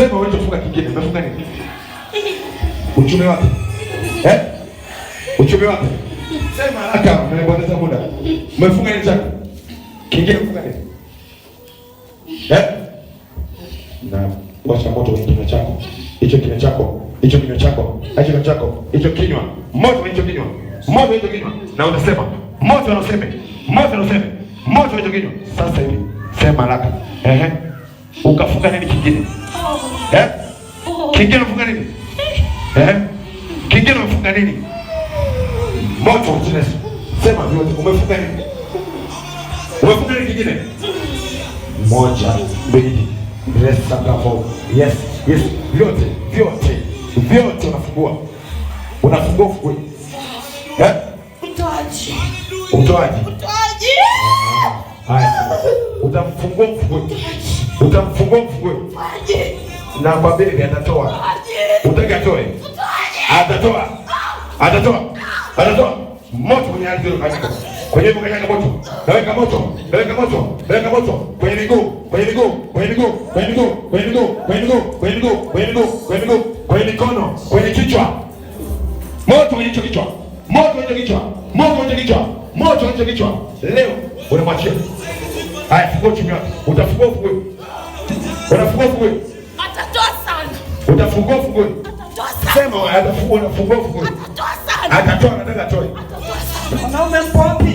Sema ulichofunga kingine, umefunga nini? Uchumi wake. Eh? Uchumi wake. Sema haraka, umepoteza muda. Umefunga nini chako? Kingine umefunga nini? Eh? Na washa moto kwenye kinywa chako. Hicho kinywa chako, hicho kinywa chako, hicho kinywa chako, hicho kinywa. Moto kwenye hicho kinywa. Moto kwenye hicho kinywa. Na unasema, moto na useme, moto na useme, moto kwenye hicho kinywa. Sasa hivi sema haraka. Ehe. Ukafunga nini kingine? Eh? Kingine umefunga nini? Eh? Kingine umefunga nini? Moto wa jina Yesu. Sema vyote umefunga nini? Umefunga nini kingine? Moja, mbili, resta bravo. Yes, yes, vyote, vyote, vyote unafungua. Unafungua ufungue. Eh? Utoaji. Utoaji. Utoaji. Haya. Utamfungua ufungue. Utamfungua ufungue. Utoaji. Na kwa mbele atatoa. Utoaji. Utaki atoe? Atatoa. Atatoa. Atatoa. Moto kwenye ardhi ukanyaka. Kwenye miguu kanyaga moto. Naweka moto. Naweka moto. Naweka moto kwenye miguu, kwenye miguu, kwenye miguu, kwenye miguu, kwenye miguu, kwenye miguu, kwenye miguu, kwenye miguu, kwenye miguu, kwenye mikono, kwenye kichwa. Moto kwenye hicho kichwa. Moto kwenye hicho kichwa. Moto kwenye hicho kichwa. Moto kwenye hicho kichwa. Leo unamwachia. Haya, fungua uchumi wako. Utafungua ufungue. Unafungua ufungue. Atatoa sana. Utafungua ufungue. Atatoa sana. Sema atafungua, unafungua ufungue. Atatoa sana. Atatoa, nataka atoe. Atatoa sana. Wanaume mpo wapi?